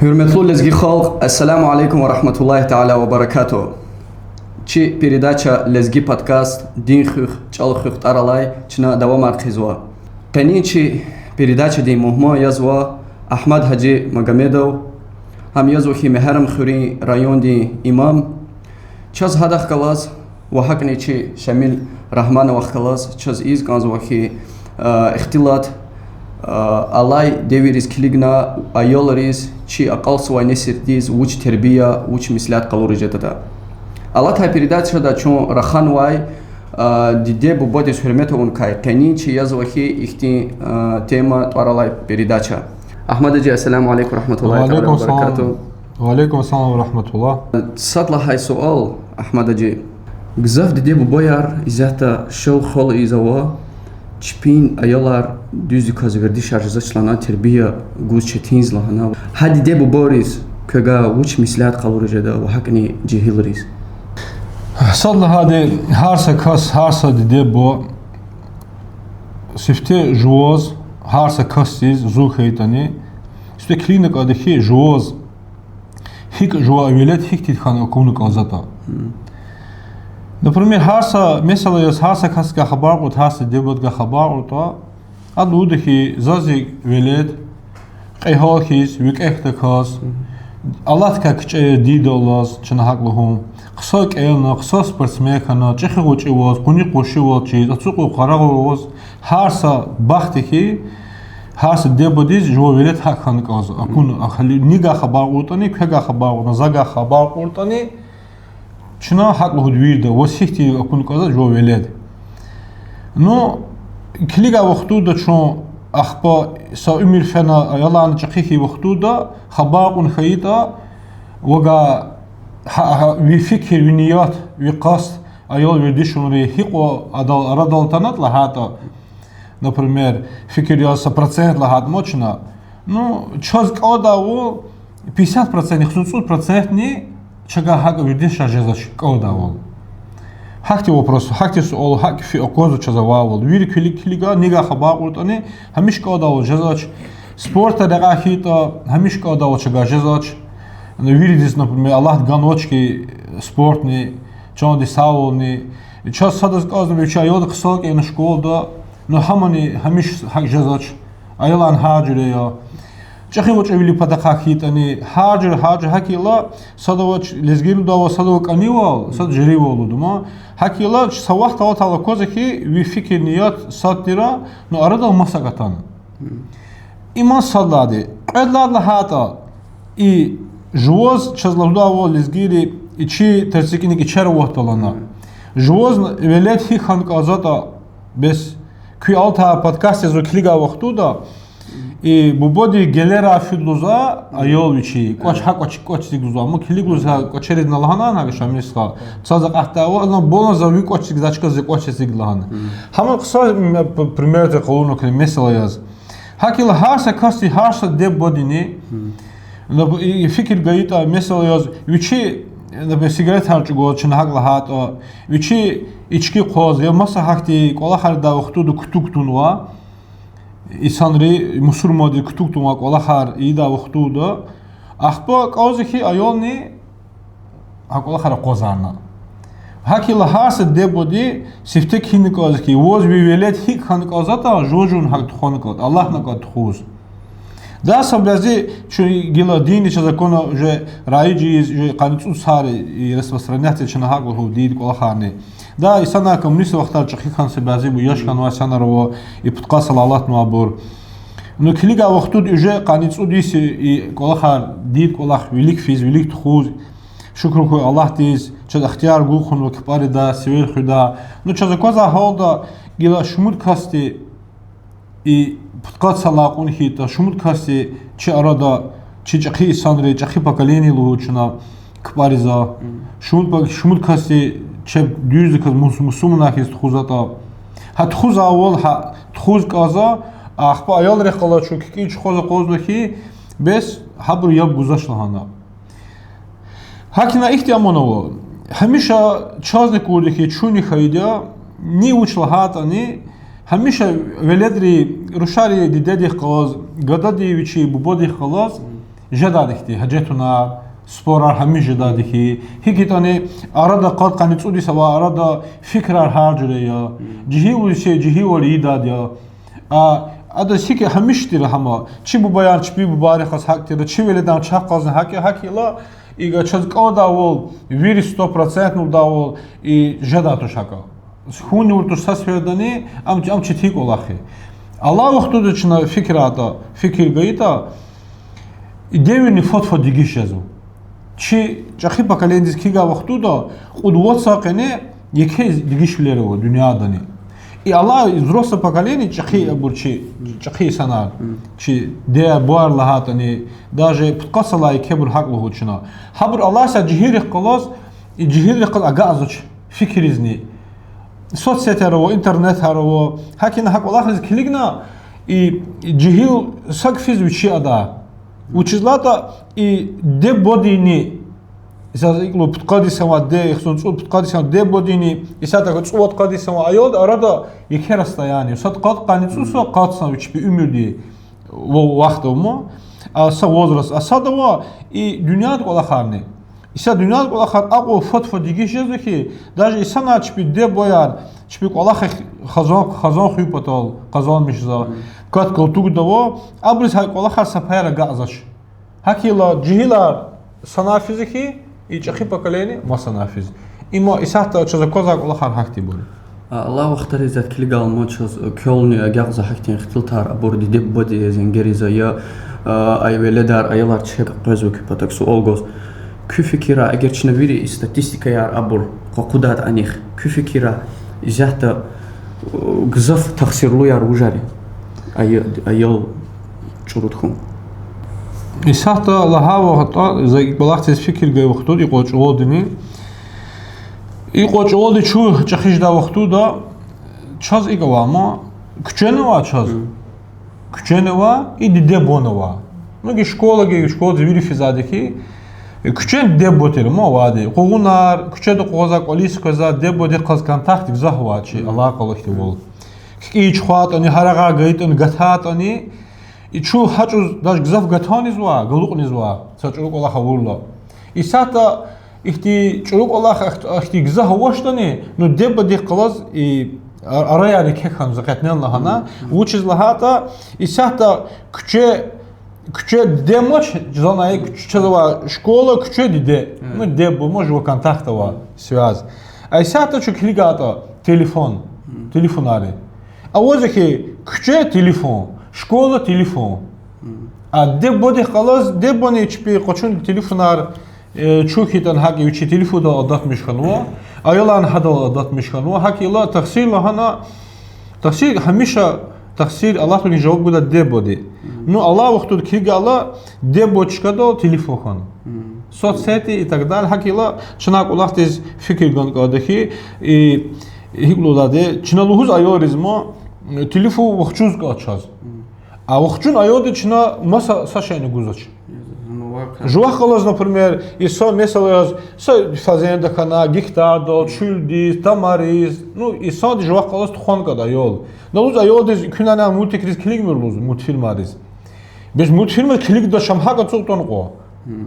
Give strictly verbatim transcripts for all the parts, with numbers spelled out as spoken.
Гьуьрметлу лезги халкь, ассаламу алейкум ва рагьматуллагьи таала ва баракатугь. Чи передача Лезги подкаст, Дин хуьх, чӀал хуьх тӀвар алай чна давамар хъийизва. Къенин чи передачадин мугьман язва Агьмад-гьажи Магомедов, гьам язва хьи Мегьарамдхуьруьн райондин имам. Чаз гьадахъ галаз ва гьакӀни чи Шамил Рагьмановахъ галаз чаз ийиз кӀанзава хьи, ихтилат алай девирдиз килигна аялриз, чи акьалтзавай несилдиз вуч тербия, вуч меслят къалуриз жедатӀа. Алатай передачада чун раханвай диде-бубадиз гьуьрмет авуникай къенин чи язва хьи ихьтин тема тӀвар алай передача. Агьмад-гьажи, ассаламу алейкум ва рагьматуллагьи таала ва баракатугь. Ва алейкум ассалам ва рагьматуллагь. Сад лагьай суал, Агьмад-гьажи. Гзаф диде-бубаяр исятда шел-хвал ийизва, чпин аялар дуьздаказ вердишар жезвач лагьана, тербия гуз четинзава лагьана. Гьа диде-бубайриз квевай вуч меслят къалуриз жеда ва гьакӀни жегьилриз? Сад лагьайди, гьар са кас, гьар са диде-буба сифте жуваз, гьар са касдиз зун хьайитӀани, сифте килигна кӀанда хьи жуваз гьикӀ жува велед гьихьтин хьана акуна кӀанзаватӀа. Например, гьар са месэла яз гьар са касдивай хабар кьуртӀа, гьар са диде-бубадивай хабар кьуртӀа, ада лугьуда хьи, заз и велед кьегьал хьиз, викӀегьдаказ, алатай кичӀе дидаллаз, чна гьакӀ лугьун, хъсан кӀелна, хъсан спортсмен хьана, чӀехи-гъвечӀиваз, къуни-къуншивал чиз, ацукьай-къарагъай аваз, гьар са бахт я хьи, гьар са диде-бубадиз жува велед гьакӀ хьана кӀанзава, акуна, ахали нивай хабар кьуртӀани, квевай хабар кьуртӀани, завай хабар кьуртӀани, чна гьакӀ лугьуда вирида, ваз гьихьтин акуна кӀанзава жува велед. Ну, килигай вахтунда чун, ахпа са уьмуьр фена, аяларни чӀехи хьайи вахтунда, хабар кьун хьайитӀа, вавай, гьа, гьа, ви фикир, ви ният, ви къаст, аял вердишунри гьикьван адал арадал атанатӀа лагьайтӀа, например, фикир яз са процент лагьайтӀа ман чна, ну, чаз кӀандайвал пятьдесят процент, хъсан цӀуд процентни чавай гьакӀ вердишар жезвач кӀандайвал. Гьахьтин вопрос, гьахьтин суал, гьакӀ фи аквазва чаз авайвал. Вири килиг-, килигна, нивай хабар кьуртӀани, гьамиша кӀандайвал жезвач. Спортда рекьяй хьайитӀа, гьамиша кӀандайвал чавай жезвач. Ну, виридаз, например, Аллагьди ганвач хьи спортни, чандин сагъвални. Чаз садаз кӀанзава вичин аялди хъсан кӀелна школада, ну, гьамани гьамиша гьакӀ жезвач. Аяларни гьар жуьре я. ЧӀехи-гъвечӀивилин патахъай хьайитӀани, гьар жуьре, гьар жуьре гьакӀ я, сад авач лезги лугьудайвал, сад ава кӀанивал, сад жеривал лугьуда ман. ГьакӀ я, са вахт алатайла аквазва хьи, ви фикир, ният сад тир, ну, арадал масакӀа атана. Им сад лагьайди. Кьвед лагьайди лагьайтӀа, и жуваз чаз лугьудайвал лезгийри, и чи тарцикӀиник ичер аватда лагьана. Жуваз велед гьикӀ хьана кӀанзаватӀа, бес куьн алатай подкаст яз килигай вахтунда, и бубади гелерай фида лугьузва аял вичин, кӀвач, гьа кӀвач, кӀвачдик лугьузва, амма килиг лугьузва кӀвачеризни лагьана, гьа Шамил стха, цаз акъатдайвал, ана бала за ви кӀвачдик, за чка зи кӀвач эциг лагьана. Гьам хъсан, м, п-, пример тир къалурна кӀанда месэла яз. ГьакӀ я гьар са касди, гьар са диде-бубадини, и фикир гайитӀа, месэла яз, вичи, например, сигаретар чӀугваз, чна гьакӀ лагьайтӀа, вичи ички хъваз, я маса гьахьтин кӀвалахар ийидай вахтунда кутуг тунвай инсанри, мусурманди кутуг тунвай кӀвалахар ийидай вахтунда, ахпа кӀанзава хьи, аялни гьа кӀвалахар акъвазарна. ГьакӀ я гьар са диде-бубади сифте кхьина кӀанзава хьи, ваз ви велед гьикӀ хьана кӀанзаватӀа, жува-жуван гьакӀ тухвана кӀанда, Аллагьдин кӀанда тухуз. Да, са бязи чун гила динни чаз акуна уже раиж ийиз, уже къанни цӀуд йисар и распространять я, чна гьакӀ лугьуда, диндин кӀвалахарни. Да, инсанар коммунист вахтара чӀехи хьана са бязибур, яш хьанвай инсанар ава, и пудкъад йисалай алатнавайбур. Ну, килигай вахтунда уже къанни цӀуд йис и кӀвалахар, диндин кӀвалах вилик физ, вилик тухуз, шукур хьуй Аллагьдиз, чаз ихтияр гун хьанва капӀар ийидай, сивер хуьдай. Ну, чаз аквазвай гьалда гила шумуд касди и пудкъад йисалай кьун хьайитӀа, шумуд касди чи арада, чи чӀехи инсанри, чӀехи поколение лугьуда чна, капӀарзава. Шумуд па-, шумуд касди чеб дуьздаказ мус-, мусурманар хьиз тухузватӀа. Гьа тухузвайвал, гьа тухуз кӀанзава, ахпа аялрихъ галаз чун кикӀин чухваз акъвазнава хьи, бес гьабуру яб гузвач лагьана. ГьакӀ ина ихьтин аман ава. Гьамиша чазни кӀанда хьи, чунни хьайиди я, ни вуч лагьайтӀани, гьамиша веледри рушари дидедихъ галаз, гадади вичи бубадихъ галаз, Жедайди хьи, гьуьжетунар, спорар гьамиша жедайди хьи. ГьикӀ ятӀани арада къад-къанни цӀуд йис авай арада фикирар гьар жуьре я. Жегьилвал исе, жегьилвал ийидайди я. А, адаз гьикӀ гьамиша тир гьама. Чи бубаяр, чпи бубайрихъ галаз гьакӀ тир, чи веледар чахъ галазни гьакӀ я, гьакӀ я лагьана, икӀ чаз кӀандайвал вири сто процентни лугьудайвал, и жедай туш гьакӀа. Хьунивал туш са сефердани, ам, ам четин кӀвалах я. Алай вахтунда чна фикир гайитӀа, фикир гайитӀа, и девирни фад-фад дегиш жезва. Чи чӀехи поколениедиз килигай вахтунда кьуд-вад йисан къене еке дегишвилер ава дуьньядани. И алай взрослое поколение, чӀехи абур чи, чӀехи инсанар, чи диде-бубаяр лагьайтӀани, даже пудкъад йисалай екебур гьакӀ лугьуда чна. Гьабур алай са жегьилрихъ галаз, и жегьилрихъ галаз агакьзавач фикирризни. Соцсетар ава, интернетар ава, гьакӀ ина гьа кӀвалахриз килигна, и жегьил сак физ вичи ада. Вучиз лагьайтӀа и диде-бубадини, исятда икӀ лугьун, пудкъад йисан авай диде, ихьтин цӀуд-пудкъад йисан авай диде-бубадини, исятда цӀувад-къад йисан авай аялди арада еке расстояние, сад къад-къанни цӀуд йисан, къад йисан вич чпи уьмуьрди ва-, вахт ава ман, а са возраст, а сад ава и дуьньядин кӀвалахарни. Исятда дуьньядин кӀвалахар акьван фад-фад дегиш жезва хьи, даже инсанар чпи диде-бубаяр, чпи кӀвалахрихъ хизан, хизан хуьн патал къазанмишзава, кат-калтугда ава, абуруз гьа кӀвалахар са паяр агакьзавач. ГьакӀ хьайила жегьилар санал физва хьи, и чӀехи поколение масанал физ. Има исятда чаз аквазвай кӀвалахар гьахьтинбур я. А, алай вахтариз килигайла ман чаз, э, квелни агакьзава гьахьтин ихтилатар, абур диде-бубади зенгер ийизва я, э, ай веледар, аялар чка къвезва куь патав, суал гваз. Куь фикирдай, эгер чна вири и статистикаяр абур къакъудайтӀа анихъ, куь фикирдай, исятда, э, гзаф тахсирлуяр вужар я ай-, аял чӀуру тахьун? Исятда лагьай вахтунда, за и кӀвалахдиз фикир гайи вахтунда, икьван чӀавалдини, икьван чӀавалди чун чӀехи жедай вахтунда, чаз икӀ ава ман, куьчени ава чаз. Куьчени ава, и диде-бубани ава. Ну, гьа школа, гьа школадиз вири физвайди хьи, куьче диде-буба тир ман авайди. Къугъунар, куьчеда къугъвазвай, кӀвализ къвезвай, диде-бубадихъ галаз контакт гзаф ава чи, алакъа алахьтинвал. КикӀ чуьхвайтӀани, гьарай гайитӀани, гатайтӀани, и чун гьа чӀавуз даже гзаф гатанизва, галукьнизва, са чӀуру кӀвалах авурла. Исятда ихьтин чӀуру кӀвалах, ихьтин гзаф авачтӀани, ну, диде-бубадихъ галаз и а-, араяр еке хьанва, за кьетӀен лагьана. Вучиз лагьайтӀа, исятда куьче, куьче диде амач, зани куьче, чаз ава школа, куьче диде. Ну, диде-буба, жуван контакт ава, связь. А исятда чун килигайтӀа телефон, телефонар я. Авазва хьи, куьче телефон, школа телефон. А диде-бубадихъ галаз, диде-бубани чпи къачун телефонар, э, чун хьайитӀани гьакӀ вичи телефондал адатмиш хьанва, аяларни гьадал адатмиш хьанва, гьакӀ хьайила тахсир лагьана, тахсир гьамиша, тахсир Аллагьдин жаваб гуда диде-бубади. Ну, алай вахтунда килигайла, диде-буба чкадал телефон хьана. Соцсети и так далее, гьакӀ хьайила чна кӀвалахдиз фикир гана кӀанда хьи, и, гьикӀ лугьудайди, чна лугьуз аялриз ман, телефон вахчуз кӀан чаз. А вахчун аялди чна маса са шейни гузвач. Жувахъ галаз, например, и са месэла яз, са фазенда хьана, гихтардал, чуьлдиз, тамариз, ну, инсанди жувахъ галаз тухвана кӀанда аял. На лугьуз аялдиз куьнани мультикриз килигмир лугьуз, мультфильмариз. Бес мультфильмар килигдач, ам гьакӀ ацукьна кьван.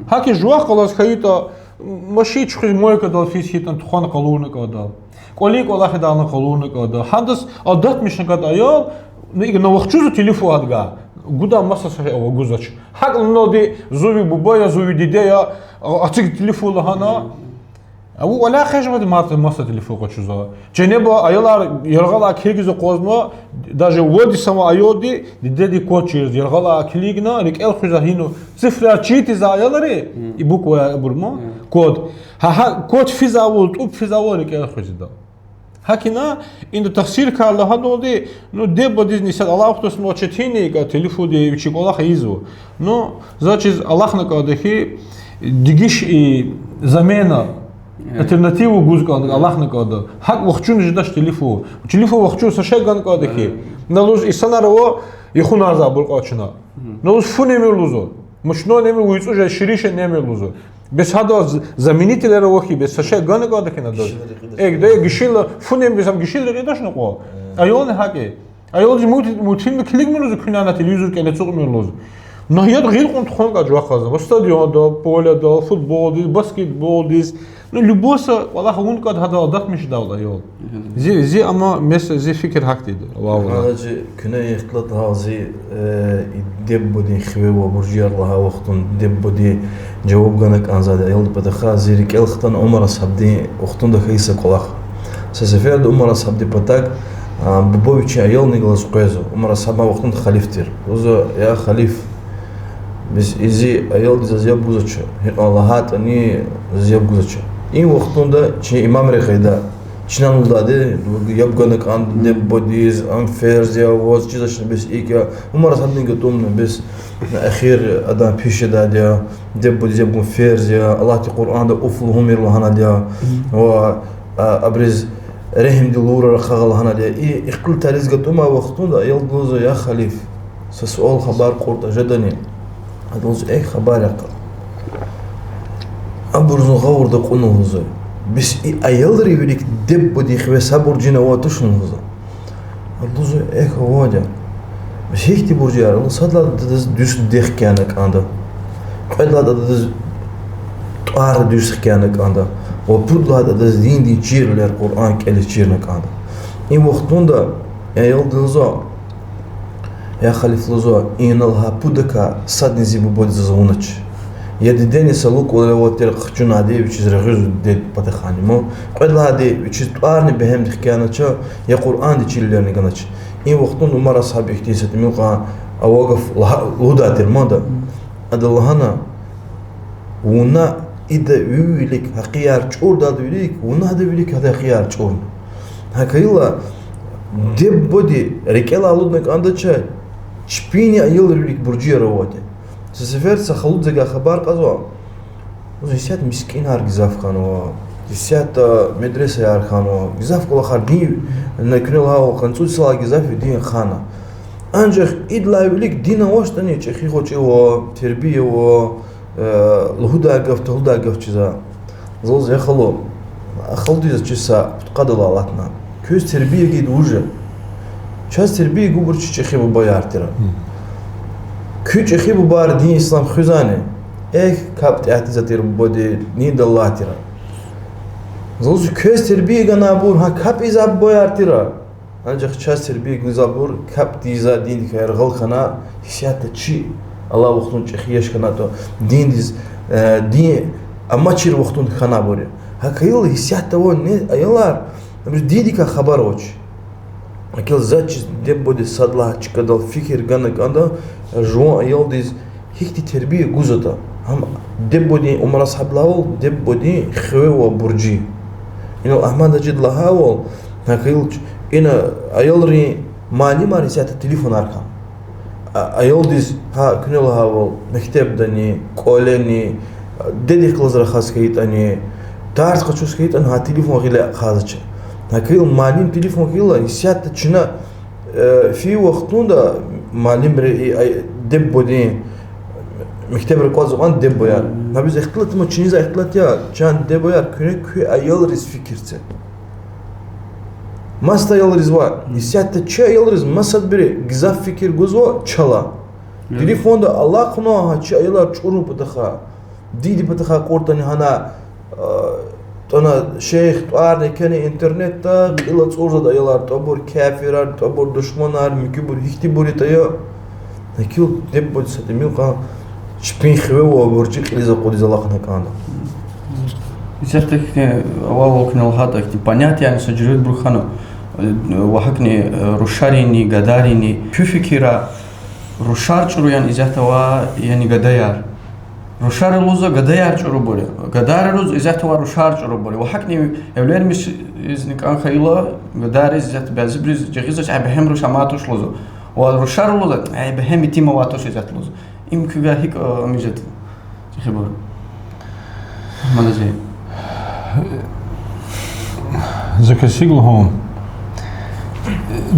ГьакӀ жувахъ галаз хьайитӀа, машин чуьхуьз мойкадал физ хьайитӀани тухвана къалурна кӀанда. КӀвалин кӀвалахар ийидайла къалурна кӀанда. Гьадаз адатмишна кӀанда аял, ну, икӀ на вахчузва телефон гьадагай. Гудай маса са шей ава, гузвач. ГьакӀ лагьаналди, зун ви буба я, зун ви диде я, а, ацукь телефон лагьана. А вун кӀвале хъжезвайди маса, маса телефон къачузва. Чна ба аялар яргъалай килигиз акъвазна, даже вад йисан авай аялди дидедин код чирзава, яргъалай килигна, рикӀел хуьзва гьина. Цифраяр читизвай аялри, и букваяр абур ман, код. Гьа, гьа, код физвайвал, тӀуб физвайвал рикӀел хуьзва ида. ГьакӀ хьайила, инда тахсиркар лагьаналди, ну, диде-бубадизни исятда алай вахтунда четин я, икӀ телефонди вичин кӀвалах ийизва. Ну, заз чиз алахъна кӀанда хьи, дегиш и замена, альтернатива гуз кӀанда, алахъна кӀанда. ГьакӀ вахчуна жедач телефон. Телефон вахчуз са шей гана кӀанда хьи. На лугьуз инсанар ава, юхунарзавайбур кьван чна. На лугьуз фу немир лугьузва. Мучной немир, вуйцӀуз жез ширин шей немир лугьузва. Бес гьадаз заменителар ава хьи, бес са шей гана кӀанда хьи на адаз. Гишин рекьидач. Эгь, да, гишинла, фу немир, бес ам гишин рекьидачни кьван. Аялни гьакӀ я. Аялдиз мульт-, мультфильм килигмир лугьузва, куьнани телевизор кӀеле ацукьмир лугьузва. Нагьият гъил кьун тухун кӀан жувахъазна. Ва стадионда, поляда, футболдиз, баскетболдиз. Ну, любой са кӀвалах авун кӀан гьадал, адахъ мишдал аял. Зи, зи амма мес, зи фикир гьахьтинди я. Ва, ва. Гьадачи куьне ихтилат гьал зи, э, и диде-бубадин хиве ва буржияр лагьай вахтунда диде-бубади жаваб гана кӀанзавайди аялдин патахъай зи рикӀел хтана Умар асгьабдин вахтунда хьайи са кӀвалах. Са сеферда Умар асгьабдин патав, а, буба вичин аялни галаз къвезва. Умар асгьаб а вахтунда халиф тир. Лугьузва: я халиф, бес и зи аялди заз яб гузвач, гьикьван лагьайтӀани заз яб гузвач. И вахтунда чи имамри къведа, чна лугьудайди, яб гана кӀанда диде-бубадиз, ам ферз я, ваз чизвачни бес икӀ я. Умар асгьабдини гатӀумна бес эхир адан пис жедайди я, диде-бубадиз яб гун ферз я, Аллагьди Къуръанда уф лугьумир лагьанайди я, ва, а, абуруз регьимдин луврар ахъая лагьанайди я. И ихтилатриз гатӀумай вахтунда аялди лугьузва: я халиф, са суал, хабар кьуртӀа жедани? Ада лугьузва: эхь, хабар я кьван. Абур зун гъавурда акьуна, лугьузва. Бес и аялри вилик диде-бубадин хиве са буржини авай тушни, лугьузва. Ада лугьузва: эхь, авайди я. Бес гьихьтин буржияр? Лугьуз: сад лагьайди, адаз дуьз дидед хкяна кӀанда. Кьвед лагьайди, адаз тӀвар дуьз хкяна кӀанда. Ва пуд лагьайди, адаз диндин чирвилер, Къуръан кӀелиз чирна кӀанда. И вахтунда аялди лугьузва: я халиф, лугьузва, инал гьа пудакай садни зи бубади заз авунач. Я дидени са лукӀвал авай тир хъчунайди, вичиз регъуьзва дидедин патахъайни, ма, кьвед лагьайди, вичиз тӀварни бегьемди хкянач, я Къуръандин чирвилерни ганач. И вахтунда Умар асгьаб ихьтин са тӀимил кьван авай гаф лагь-, лугьудай тир ман ада. Ада лагьана: вуна ида ви вилик гьакъияр чӀурдалди вилик, вуна гьадан вилик гьадан гьакъияр чӀурна. ГьакӀ хьайила, диде-бубади рикӀелай алудна кӀандач чпини аялрин вилик буржияр авайди. Са сефер са халудивай хабар кьазва. Лугьузва: исятда мискӀинар гзаф хьанва, исятда медресаяр хьанва, гзаф кӀвалахар, дин, на, куьне лагьайвал, къанни цӀуд йисалай гзаф я дин хана. Анжах идалай вилик дин авачтӀани чӀехи гъвечӀи ава, тербия ава, э, лугьудай гаф, талудай гаф чизва. За лугьузва: я халу, а халудиз заз чиз са пудкъадал алатна. Квез тербия гайид вуж я? Чаз тербия гайибур чи чӀехи бубаяр тир. Куь чӀехи бубайри дин ислам хуьзвайни? Эхь, капӀ тӀягьдиз тир бубади, динда алай тир. За лугьузва: квез тербия ганайбур гьа капӀ ийизвай бубаяр тир. Анжах чаз тербия гузвайбур капӀ тийизвай, диндикай яргъал хьана, исятда чи алай вахтунда чӀехи яш хьанатӀа, диндиз, э, дин амачир вахтунда хьанайбур я. ГьакӀ хьайила, исятда авай аялар, абуруз диндикай хабар авач. ГьакӀ хьайила, заз чиз, диде-бубади сад лагьай чкадал фикир гана кӀанда жуван аялдиз гьихьтин тербия гузватӀа. Гьам диде-бубадин, Умар асгьаб лагьайвал, диде-бубадин хиве ва буржи. Инал Агьмад-гьажиди лагьайвал, гьакӀ хьайила, ина аялрин муаллимар исятда телефонар хьана. А, аялдиз, гьа, куьне лагьайвал, мектебдани, кӀвалени, дидедихъ галаз рахаз хьайитӀани, тарс къачуз хьайитӀани, гьа телефон гъиле ахъайзавач. ГьакӀ хьайила, муаллим телефон хьайила, исятда чна, э, фи вахтунда муаллимри, и, ай, диде-бубадин, мектебра кӀватӀзавай диде-бубаяр. Гьабуруз ихтилат ма, чиниз ихтилат я, чан диде-бубаяр, куьне куь аялриз фикир це. Масад аялриз ваъ, исятда чи аялриз масадбуру гзаф фикир гузва чалай. Телефонда алахъна гьа чи аялар чӀурун патахъай. Диндин патахъай кьуртӀани гьана, а, тӀана шейх тӀварни кхьена интернетда, кьил ацӀурзавайди аялар, тӀвабур кафирар, тӀвабур душманар, муькуьбур гьихьтинбур ятӀа я. ГьакӀ хьайила, диде-бубади са тӀимил кьван чпин хиве ва буржи кьилиз акъудиз алахъна кӀанда. Исятда хьи, авайвал куьне лагьайтӀа, хьи, понятияни са жуьредбур хьана, э, ва гьакӀни, э, рушарини, гадайрини. Куь фикирда, рушар чӀуру яни исятда авай, яни гадаяр? Рушари лугьузва гадаяр чӀурубур я. Гадайри лугьузва исятда авай рушар чӀурубур я. Ва гьакӀни эвленмишзни кӀан хьайила, гадайриз исятда бязибуруз жагъизвач, ай бегьем руш амай туш лугьузва. Ва рушари лугьузва, ай бегьем итим авай туш исятда лугьузва. Им куьгай гьикӀ, э, амижет, чӀехибур? Агьмад-гьажи. За квез гьикӀ лугьун,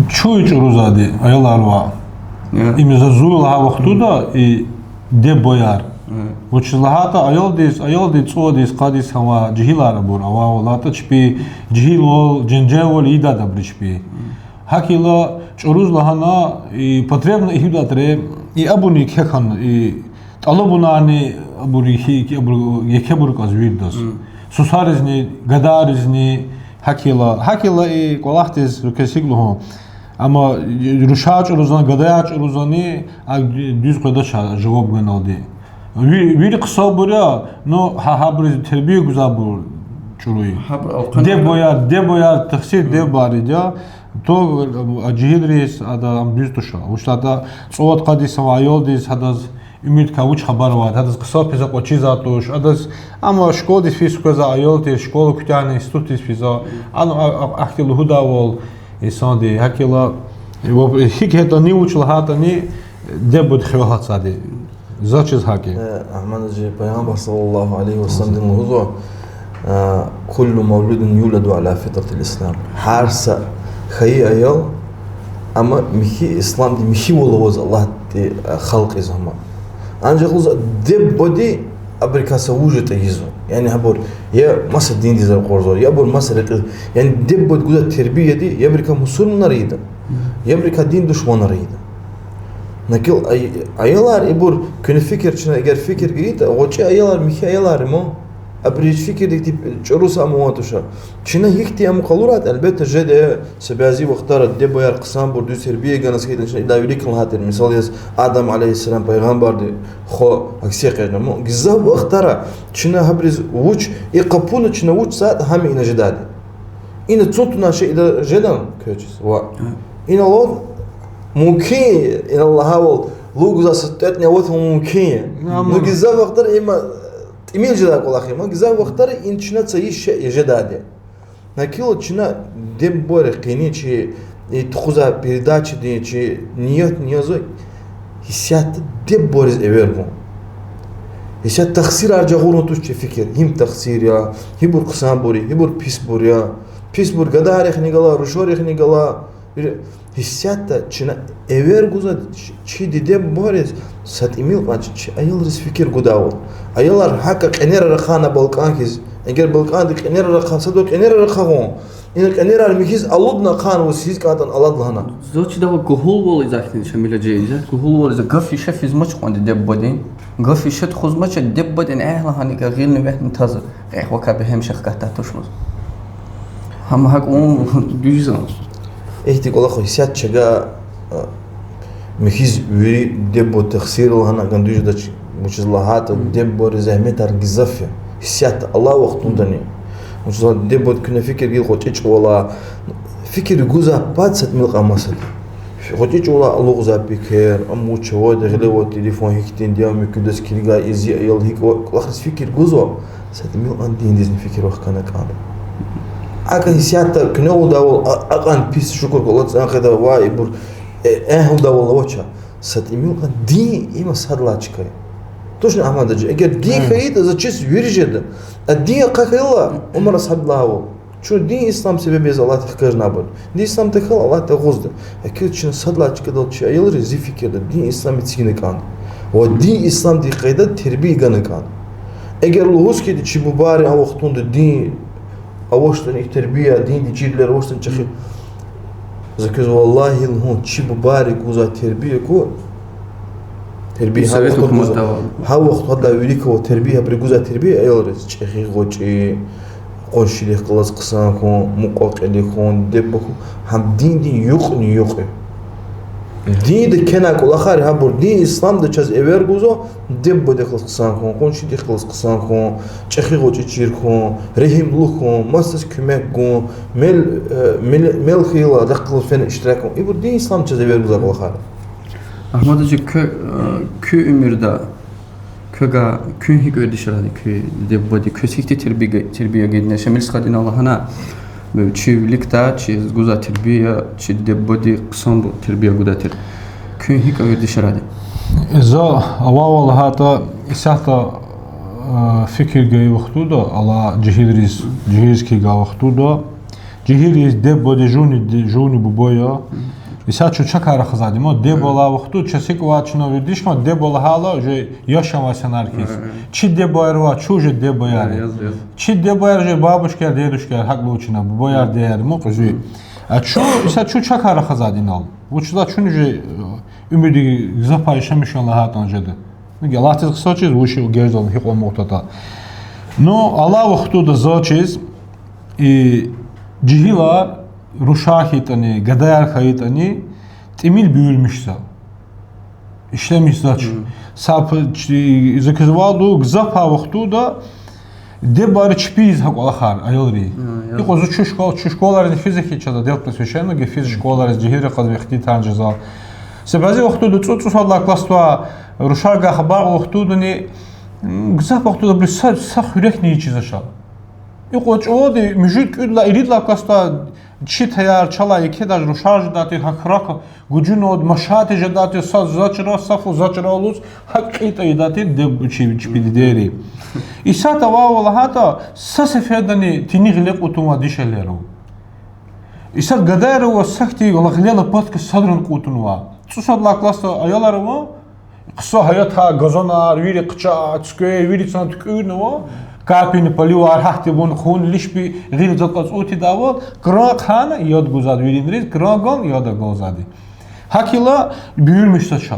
чуй чӀурузвайди аялар ваъ. Им за зун лагьай вахтунда и диде-бубаяр. Вучиз лагьайтӀа аялдиз, аялдин цӀувадиз, къадиз гьава жегьилар абур, авайвал лагьайтӀа чпи жегьилвал, женжелвал ийидайди абуру чпи. ГьакӀ хьайила чӀуруз лагьана, и потребность гьидатӀа, И абурни кхьей хьана, и тӀалабунарни абур еке, абур, екебур кьаз виридаз. Сусаризни, гадайризни, гьакӀ хьайила, гьакӀ хьайила и кӀвалахдиз реквесик лугьун. Амма рушар чӀурузани, гадаяр чӀурузани, а дуьз къведач жаваб ганалди. Ви-, вири хъсанбур я, ну, гьа-, гьабуруз тербия гузвайбур чӀуру я. Гьабур алкъана. Деб-бубаяр, деб-бубаяр, тахсир деб-бубайриз я. То, а, жегьилриз ада ам дуьз туш. Вучиз лагьайтӀа цӀувад йикъадиз ава аялдиз, гьадаз уьмуьрдикай вуч хабар авайди, гьадаз хъсан пис акъвазиз туш, адаз, амма школадиз физ къвезвай аял тир, школа куьтягьна институтдиз физва, ан-, а-, а-, ахьтин лугьудайвал инсанди, гьакӀ хьайила, гьикӀ хьайитӀани, вуч лагьайтӀани, деб-бубади хиве гьатзавайди. Заз чиз гьакӀ я. Э, Агьмад-гьажи, Пайгъамбар صلى الله عليه وسلمди лугьузва, э, كل مولود يولد على فطرة الإسلام. Гьар са хьайи аял, амма михьи исламдин михьивал аваз Аллагьди, э, халкь ийизва гьам. Анжах лугьузва, деб-бубади абурукай са вуж ятӀа ийизва. Яни гьабур я маса диндиз ракъурзава, я абур маса рекьиз. Яни деб-бубади гузвай тербияди я абурукай мусурманар ийида, я абурукай дин душманар ийида. Накил ай-, аялар ибур, куьне фикир, чна эгер фикир гайитӀа, гъвечӀи аялар михьи аялар я ман. Абуру гьич фикирдик тип чӀуру са ам авай туш. Чна гьихьтин ам къалурайтӀа, гьелбетда, жеда, са бязи вахтара деб-бубаяр хъсанбур, дуьз тербия ганваз хьайитӀани, чна идалай виликан лагьайтӀа, мисал яз, Адам عليه السلام пайгъамбарди хва акси экъечӀна. Амма гзаф вахтара чна гьабуруз вуч, и къапуна чна вуч цайтӀа, гьам ина жедайди. Ина цун туна шей ида жедан квечиз ва ина лугьун мумкин я, ина лагьайвал, лугьузвай са тӀветӀни аватун мумкин я. Ну, гзаф вахтара има тӀимил жедай кӀвалах я, амма гзаф вахтара ина чна цайи шей я жедайди. Накил чна деб-бубайри къени чи, и тухузвай передачадин чи ният язва, гьисятда деб-бубайриз эвер гун. Гьисятда тахсирар жагъурун туш чи фикир, гьим тахсир я, гьибур хъсанбур я, гьибур писбур я, писбур гадайрихъни гала, рушарихъни гала. Гьисятда чна эвер гузва чи, чи диде-бубайриз, са тӀимил кьван чи, чи аялриз фикир гудайвал. Аялар гьакӀа кьенерар ахъайна балкӀан хьиз, эгер балкӀандик кьенерар ахъа, садав кьенерар ахъа гъун, ина кьенерар михьиз алудна ахъайнаваз хьиз кӀантӀани алад лагьана. Заз чидайвал гуьгьуьлвал ийизвай хьтин, Шамил-гьажи, ийизвай гуьгьуьлвал ийизвай, гаф иша физмач кьван диде-бубадин, гаф иша тухузмач диде-бубадин, эгь лагьана икӀ гъилни вегьни тазва, кьве вакай бегьем шехкатда тушмаз. Гьам гьакӀ вун дуьз я. Ихьтин кӀвалах гьисят чага, а, михьиз вири диде-бубадин тахсир лагьана гана дуьз жедач, вучиз лагьайтӀа диде-бубайриз зегьметар гзаф я. Гьисят алай вахтундани. Вучиз лагьайтӀа диде-бубади куьне фикир гайила гъвечӀи чӀавалай, фикир гузвай пад са тӀимил кьван масад. ГъвечӀи чӀавалай алукьзавай пекер, ам вуч авайди, гъиле авай телефон гьихьтинди я, муькуьдаз килигай, и зи аял гьикӀ ава, кӀвалахриз фикир гузва, са тӀимил кьван диндизни фикир вахкана кӀанда. АкӀ гьисятда куьне лугьудайвал, а-, акьван пис, шукур хьуй, Аллагьдиз кьван хъведайвал, ва ибур, э, э, лугьудайвал авач. Са тӀимил кьван дин има сад лагьай чка я. Тушни, Агьмад-гьажи, эгер дин хьайитӀа, заз чиз вири жеда. А дин ахъа хьайила, Умар асгьабди лагьайвал, чун дин ислам себеб яз Аллагьди хкажнавайбур. Дин ислам тахьайла, Аллагьди агъузда. Гьакӏ хьайила чна сад лагьай чкадал чи аялриз, зи фикирдалди, дин ислам эцигна кӏанда. Ва дин исламдин къайдада тербия гана кӏанда. Эгер лугьуз хьайитӏа, чи бубайри а вахтунда дин авачтӏани, тербия, диндин чирвилер авачтӏани чӏехи. За квез валлагьи лугьун, чи бубайри гузвай тербия ку, тербия гьа вахтунда гузвай, гьа вахтунда вилик авай тербия, гьабуру гузвай тербия аялриз чӏехи-гъвечӏи, къуншидихъ галаз хъсан хьун, мукьва-кьили хьун, диде-буба хьун, гьам диндин юкьни-юкь я. Динда кхьенвай кӏвалахар гьабур дин исламда чаз эвер гузва, диде-бубадихъ галаз хъсан хьун, къуншидихъ галаз хъсан хьун, чӏехи-гъвечӏи чир хьун, регьимлу хьун, масадаз куьмек гун, мел, э, мел, мел хьайила адахъ галаз фена иштирак гун. Ибур дин исламда чаз эвер гузвай кӏвалахар. Агьмад-гьажи, куь, э, куь уьмуьрда, квевай, куьн гьикӏ вердишарайди куь диде-бубади, квез гьихьтин тербия, тербия гайиди? Шамил стхади лагьана, чи виликдай, чаз гузвай тербия, чи диде-бубади хъсанбур тербия гудай тир. Куьн гьикӏ вердишарайди? За авайвал лагьайтӏа, исятда, э, фикир гайи вахтунда, алай жегьилриз, жегьилриз килигай вахтунда, жегьилриз диде-бубади жувни, жувни буба я. Исятда чун чакай рахазвайди ма, диде-буба алай вахтунда чаз гьикӏ ваъ, чна вердиш хьана, диде-буба лагьайла уже яшамиш хьанар хьиз. Чи диде-бубаяр ваъ, чун уже диде-бубаяр я. Чи диде-бубаяр уже бабушкаяр, дедушкаяр, гьакӏ лугьуз чна, бубаяр, дидеяр ма кьуьзуь. А чун, исятда чун чакай рахазвайди инал. Вучиз лагьайтӏа чун уже, э, Уьмуьрдин гзаф пай яшамиш хьана лагьайтӀани жеда. Ну, галатиз хъсан чиз, вуч герзални гьикьван мугъ тата. Ну, алай вахтунда заз чиз, и жегьилар, рушар хьайитӀани, гадаяр хьайитӀани, тӀимил буьрмишзава. Ишлемишзавач. Мгм. Са п-, чи-, за квез ваъду, гзаф пай вахтунда дебари чпиз гьа кӀвалахар, аялри. А, я. Икьван зун чу школ-, чу школайриз физа хьи чаз, отдел просвещения, ге физ школайриз жегьилрихъ галаз ихтилатар жезва. Са бязи вахтунда цӀу-, цӀусад лагьай классда рушаргай хабар кьур вахтундани, м, гзаф вахтунда абуру са, са хуьрекни чизвач. Икьван чӀавалди муьжуьд, кӀуьд лагьай, ирид лагьай классда чи таяр, чалай еке даже рушар жедай тир, гьахьрак гужунал машгьаятар жедай тир, са зачра, са фу зачра лугьуз, гьакӀ кьитӀ ийидай тир де-, чи, чи дидейри. Исятда вавай лагьайтӀа, са сефердани тини гъиле кьун тавунвай дишегьлияр ава. Исятда гадаяр ава, са хьтин гъиле лопатка садрани кьун тавунвай. ЦӀусад лагьай классда аялар ава, хъсан гьаятар, газонар, вири хъча, цуьквер, вири цан туькӀуьрнава, капельный поливар, гьахьтин бун хъун лишби гъил затӀ кьацӀур тийидайвал, кран хъхьана яд гузвайди виринриз, кран гана яд агалзавайди. ГьакӀ хьайила буьрмишзавач.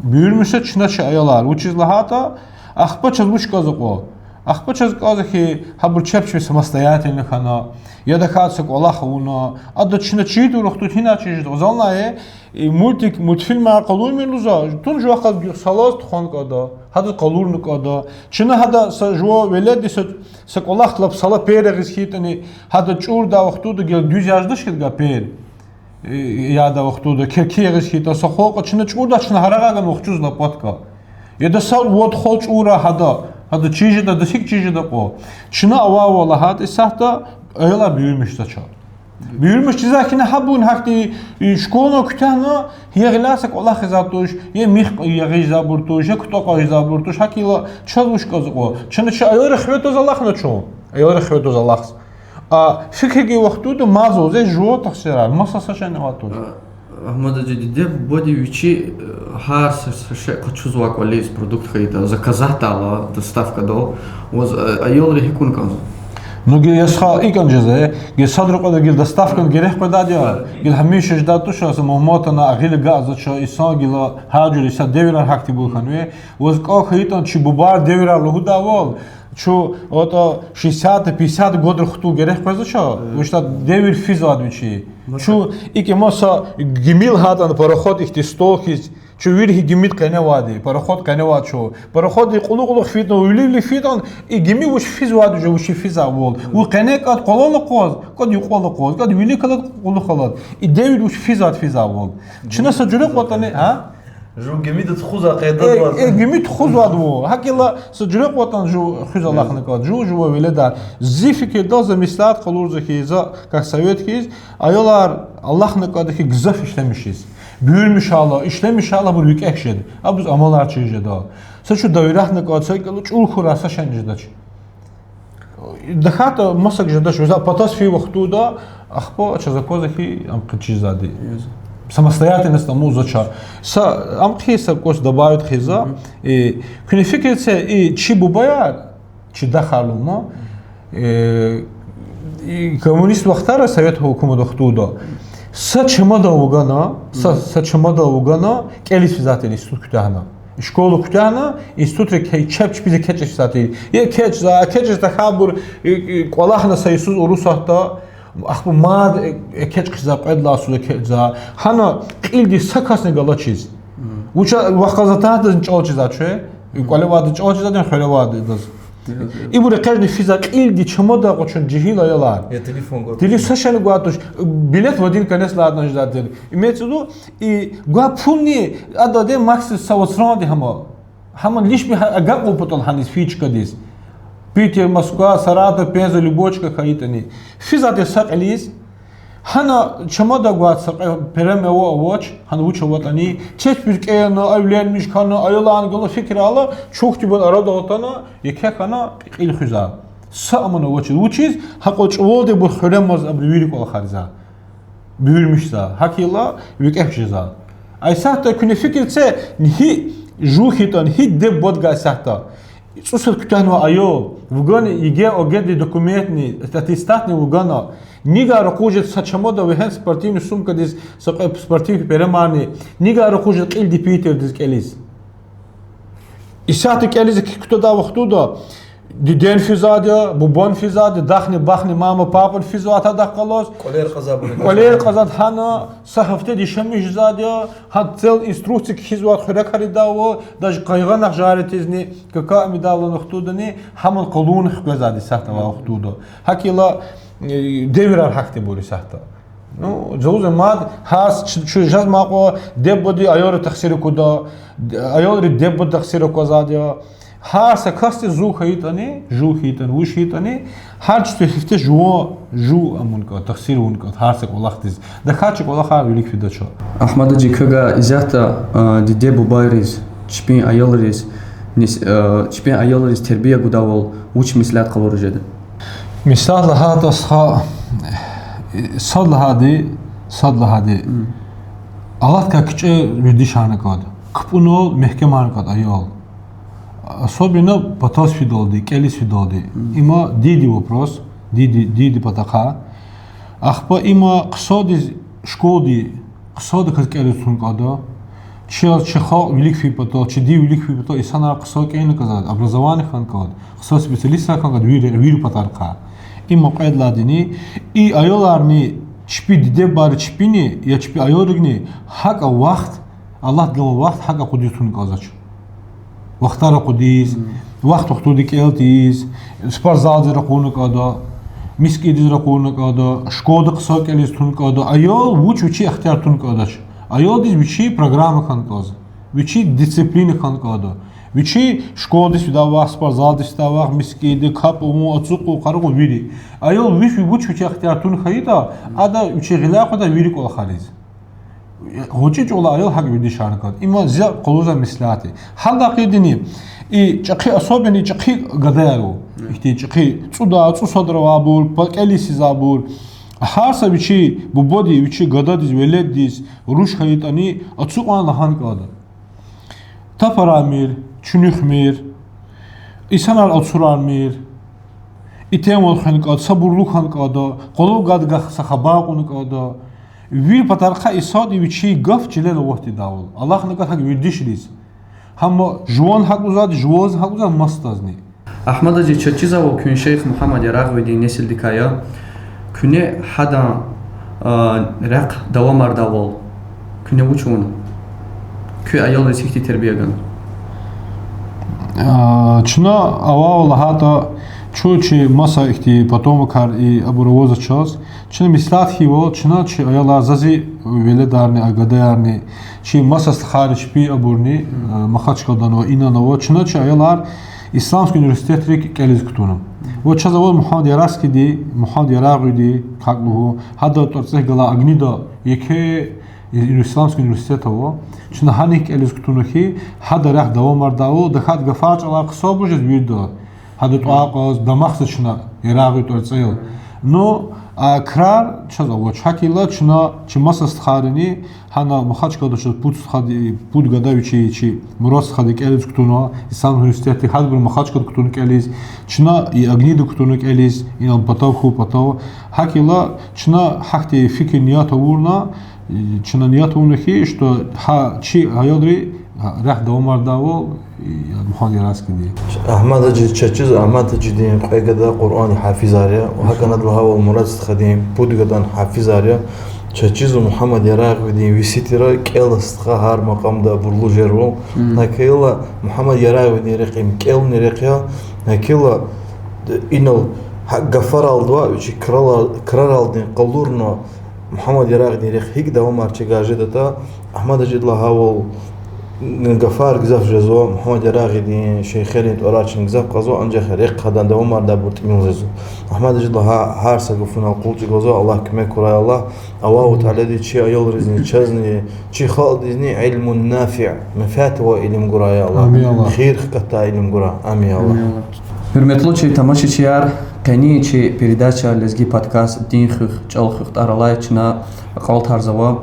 Буьрмишзавач чна чи аялар. Вучиз лагьайтӀа, ахпа чаз вуч кӀанзава кьван? Ахпа чаз кӀанзава хьи, гьабур чеб чпи самостоятельно хьана, я тахьайтӀа са кӀвалах авуна, ада чна чирдайвал тухуз гьина чиз жеда. Залнай, и мультик, мультфильмар къалурмир лугьузва, тун жувахъаз салаз тухвана кӀанда, гьадаз къалурна кӀанда. Чна гьада са жуван веледдиз са, са кӀвалах лап сала пер ягъиз хьайитӀани, гьада чӀурдай вахтунда гел дуьз яз жедач хьи гьа пер. Э, ядай вахтунда керки ягъиз хьайитӀа, са халкь чна чӀурдай, чна гьарагъай гана вахчуз лопатка. Яда са вад хал чӀурай гьада, гьада чиз жеда, адаз гьикӀ чиз жеда кьван. Чна авайвал лагьайтӀа исятда аялар буьрмишзавач. Буьрмиш чизвай хьи, гьабурни гьахьтин, и, школа куьтягьна, гьи гъиляй са кӀвалах ийизвай туш, я мих ягъиз ийизвайбур туш, я кутӀа кьаз ийизвайбур туш, гьакӀ хьайила чаз вуч кӀанзава кьван. Чна чи аялрин хиве тваз алахъна чун. Аялрин хиве тваз алахъ. А фикир гайи вахтунда маза зе жува тахсирар, маса са шейни авай туш. Агьмад-гьажи, диде-бубади вичи, э, гьар са, са шей къачузвай кӀвализ продукт хьайитӀа, заказать ийидайла, доставкадал, ваз, э, аялри гьикӀ авун кӀанзава? Ну, гила я стха, икӀ авун жезва, э, гила садра кьван гила доставкадин герек къведайди я, гила гьамиша жедай туш, са мугьман атана, а гъил агакьзавач, инсан гила гьар жуьре са девирар гьахьтинбур хьанва, ваз кӀан хьайитӀани чи бубайрин девирар лугьудайвал, чун, вот, а, шестидесятый, пятидесятый годра хтун герек къвезвач, вучиз лагьайтӀа девир физвайди вичи. Чун икӀ маса гимил гьатӀани пароход ихьтин стол хьиз, чун вири гимиди къеневайди, пароход къеневай чун. Пароходдин кьулухъ-кьулухъ фейитӀани, вили-вили фейитӀани, и гими вуч физвайди жеда, вучи физвайвал. Вун къене кӀанда къвалал акъваз, кӀанда юкьвал акъваз, кӀанда вилик алад, кьулухъ алад. И девир вуч физвайди физвайвал. Чна са жуьре кӀватӀани, а? Жув гими тухузвай къайдада. Э, э, гими тухузвайди вуч. ГьакӀ хьайила са жуьре кьватӀани жув хуьз алахъна кӀанда, жув, жуван веледар. Зи фикирдалди, за меслят къалурзава хьи, за как совет хьиз, аялар алахъна кӀанда хьи гзаф ишлемишиз. Буьрмишайла, ишлемишайла абур викӀегь жеда. Абуруз амалар чир жеда. Са чун доверятьна кӀанда, са кӀела чӀур хьурай, са шейни жедач. ДахьайтӀа масакӀа жедач, вуч ятӀа патаз фейи вахтунда, ахпа чаз аквазва хьи, ам хъичизвайди. Самостоятельность амукьзавач. Са, ам хъи са кӀус добавить хъийизва. Э, куьне фикир це, и чи бубаяр, чи дахар лугьун, э, и коммунист вахтара, совет гьукумат вахтунда, са чамадан вугана, са, са чамадан вугана, кӀелиз физвай тир институт куьтягьна. Школа куьтягьна, институтрик чеб чпиз экечӀиз физвай тир. ЭкечӀзава, экечӀиз тахьайбур, э, э, кӀвалахна са йисуз Урусатда, ахпа мад, э, экечӀ хъийизва, кьвед лагьай йисуз экечӀзава. Гьана кьилди са касни галачиз. Вуч я, вахъ галаз атайдазни чӀал чизвач, э? КӀвале авайдаз чӀал чизвайди, хуьре авайдаз. Ибур экечӀна физвай кьилди чамадан къачун жегьил аялар. Телефон гватуш. Теле-, са шейни гватуш. Билет в один конец лагьайтӀани жедай тир. Имеется в виду, и гвай пулни, ада де максимум са вацранди гьама. Гьама лишби гьа-, агакьун патал гьаниз физ чкадиз. Питер, Москва, Саратов, Пенза, любой чка хьайитӀани. Физвай тир са кьилиз. Гьана чамадан гвай са кьве перемен ава-авач, гьана вуч аватӀани. Чеб чпиз кӀелна, эвленмиш хьана, аяларни гала фикирайла, чухтибан арадал атана, еке хьана кьил хуьзва. Са аман авачиз. Вучиз, гьакьван чӀавалди абур хуьремаз, абурун вири кӀвалахар ийизва. Буьрмишзава. ГьакӀ хьайила викӀегь жезва. А исятда куьне фикир це, гьи жув хьайитӀани, гьи диде-бубади гьа исятда. ЦӀусад куьтягьнавай аял, вугана ЕГЭ, ОГЭ-дин документни, аттестатни вугана, нигай ракъуз жеда са чамадан вегьена спортивный сумкадиз са кьве спортивный перемарни, нигай ракъуз жеда кьилди Питердиз кӀелиз. Исятда кӀелиз кутадай вахтунда дидени физвайди я, бубани физвайди я, дахни-бахни, мама-папани физвайди я, адахъ галаз КӀвалер кьазвайбур, кӀвалер кьазвайди, гьана са гьафтеда яшамиш жезвайди я, гьа цел инструкция кхьизвайди хуьрекар ийидайвал, даже къайгъанахъ жаритӀизни, кака амидайла вахтундани, гьамни къалурна хквезвайди исятда авай вахтунда. ГьакӀ хьайила, э, девирар гьахьтинбур я исятда. Ну, зулзамат, гьар с-, чу-, чун жезмай кьван диде-бубади аялриз тахсир аквада, аялри диде-бубадиз тахсир аквазвайди я. Гьар са касди зун хьайитӀани, жув хьайитӀани, вуж хьайитӀани, гьар чизвай гьифте жуван, жув авун кӀанда, тахсир авун кӀанда гьар са кӀвалахдиз. ТахьайтӀа чи кӀвалахар вилик фидач. Агьмад-гьажи, квевай исятда, а, диде-бубайриз, чпин аялриз, нес-, а, чпин аялриз тербия гудайвал вуч меслят къалуриз жеда? Меслят лагьайтӀа, стха, сад лагьайди, сад лагьайди, алатай кичӀе вердишарна кӀанда, кпӀунал мягькемарна кӀанда аял. Особенно патаз фидалди, кӀелиз фидалди. Има диндин вопрос, диндин, диндин патахъай. Ахпа има хъсандиз школада, хъсандаказ кӀелиз тун кӀанда. Чи, чи халкь вилик фин патал, чи дин вилик фин патал инсанар хъсан кӀелна кӀанзава, образование хьана кӀанда, хъсан специалистар хьана кӀанда вири, вири патарихъай. Има кьвед лагьайдини, и аяларни, чпи диде-бубайри чпини, я чпи аялрини, гьакӀ а вахт, Аллагьди галай вахт гьакӀ акъудиз тун кӀанзавач. Вахтар акъудиз, вахт-вахтунда кӀел тийиз, спортзалдиз ракъурна кӀанда, мискӀиндиз ракъурна кӀанда, школада хъсан кӀелиз тун кӀанда. Аял вуч вичи ихтияр тун кӀандач. Аялдиз вичин программа хьана кӀанзава, вичин дисциплина хьана кӀанда. Вичи школадиз фидай вахт, спортзалдиз фидай вахт, мискӀинда, капӀ авун, ацукьун, къарагъун, вири. Аял вич, вуч вичи ихтияр тун хьайитӀа, ада вичи гъиляй къведа вири кӀвалахриз. ГъвечӀи чӀавалай аял гьакӀ вердишарна кӀанда. Има зи къалурзавай меслят я. Гьадалай гъейри, и чӀехи, особенно и чӀехи гадаяр ава. Ихьтин чӀехи цӀудай, цӀусадрай авайбур, пакӀелиз физвайбур. Гьар са вичин бубадиз, вичин гададиз, веледдиз руш хьайитӀани, ацукьна лагьана кӀанда. Тапарармир, чуьнуьхмир, инсанар алцурармир, итимвал хвена кӀанда, сабурлу хьана кӀанда, къвалав гададихъ са хабар кьуна кӀанда. Вири патарихъай инсанди вичин гаф чилел аватдайвал алахъна кӀанда гьакӀ вердишриз. Гьам жуван гьакӀ лугьузвайди, жувазни гьакӀ лугьузвайди, масадазни. Агьмад-гьажи, чаз чизвайвал, куьн шейх Мугьаммад Ярагъвидин несилдикай я. Куьне гьадан, а, рехъ давамардайвал, куьне вуч авуна? Куь аялриз гьихьтин тербия гана? А, чна авайвал лагьайтӀа, чун чи маса ихьтин потомкар и абур авазва чаз. Чна меслят хьайивал, чна чи аялар, за зи веледарни, а гадаярни, чи маса стхайри чпи абурни, а, Махачкъаладани ва инани ава, чна чи аялар исламский университетрик кӀелиз кутуна. Ва чаз аваз Мугьаммад Ярагъскийди, Мугьаммад Ярагъвиди, гьакӀ лугьун, гьадан тӀварцӀихъ галай Агнида еке исламский университет ава. Чна гьаник кӀелиз кутуна хьи, гьадан рехъ давамардайвал, тахьайтӀа гафар-чӀалар хъсанбур жез вирида. Гьадан тӀвар кьаз, дамахзава чна Ярагъвидин тӀварцӀел. Ну, а крар чаз авач. ГьакӀ хьайила чна чи маса стхайрини, гьана Махачкъалада чаз пуд стхади, пуд гада вичи, чи Мурад стхади кӀелиз кутуна исламский университетдик, гьабуру Махачкъалада кутуна кӀелиз, чна и Агнида кутуна кӀелиз, инал патав, хьун патав. ГьакӀ хьайила чна гьахьтин фикир, ният авурна, чна ният авуна хьи, что гьа чи аялрин рехъ давамардайвал, я Мугьаммад Ярагъскийди. Агьмад-гьажи, чаз чизва Агьмад-гьажидин кьве гада Къуръандин гьафизар я, ва гьакӀ хьайила лагьайвал Мурад стхадин пуд гадани гьафизар я. Чаз чизва Мугьаммад Ярагъвидин веси тир, кӀела стха гьар макьамда абурлу жервал. ГьакӀ хьайила Мугьаммад Ярагъвидин рехъ им кӀелунин рехъ я. ГьакӀ хьайила инал гьа гафаралди ваъ, вичи крарал-, краралди къалурна Мугьаммад Ярагъидин рехъ гьикӀ давамар чидай жедатӀа, Агьмад-гьажиди лагьайвал, гафар гзаф жезва, Мугьаммад Ярагъидин, шейхерин тӀварар чна гзаф кьазва, анжах рехъ гьадан давамардайбур тӀимил жезва. Агьмад-гьажиди лагьай гьар са гафунал къулчӀугвазва, Аллагь куьмек хьурай, Аллагь. Аллагьу Таалади чи аялризни, чазни, чи халкьдизни علم نافع, менфят авай илим гурай, Аллагь. Хийир хкатдай илим гурай. Амин, Аллагь. Гьуьрметлу чи тамашачияр, къенин чи передача Лезги подкаст Дин хуьх, чӀал хуьх тӀвар алай чна акьалтӀарзава.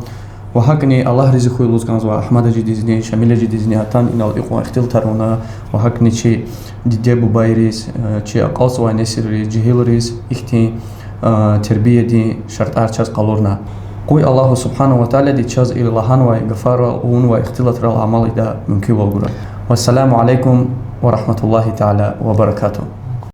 Ва гьакӀни Аллагь рази хьуй лугьуз кӀанзава Агьмад-гьажидизни, Шамил-гьажидизни, атана инал икьван ихтилатар авуна, ва гьакӀни чи диде-бубайриз, э, чи акьалтзавай несилриз, жегьилриз ихьтин, э, тербиядин шартӀар чаз къалурна. Къуй Аллагь سبحانه وتعالىди чаз и лагьанвай гафарал, авунвай ихтилатрал амал ийида мумкинвал гурай. والسلام عليكم ورحمة الله تعالى وبركاته.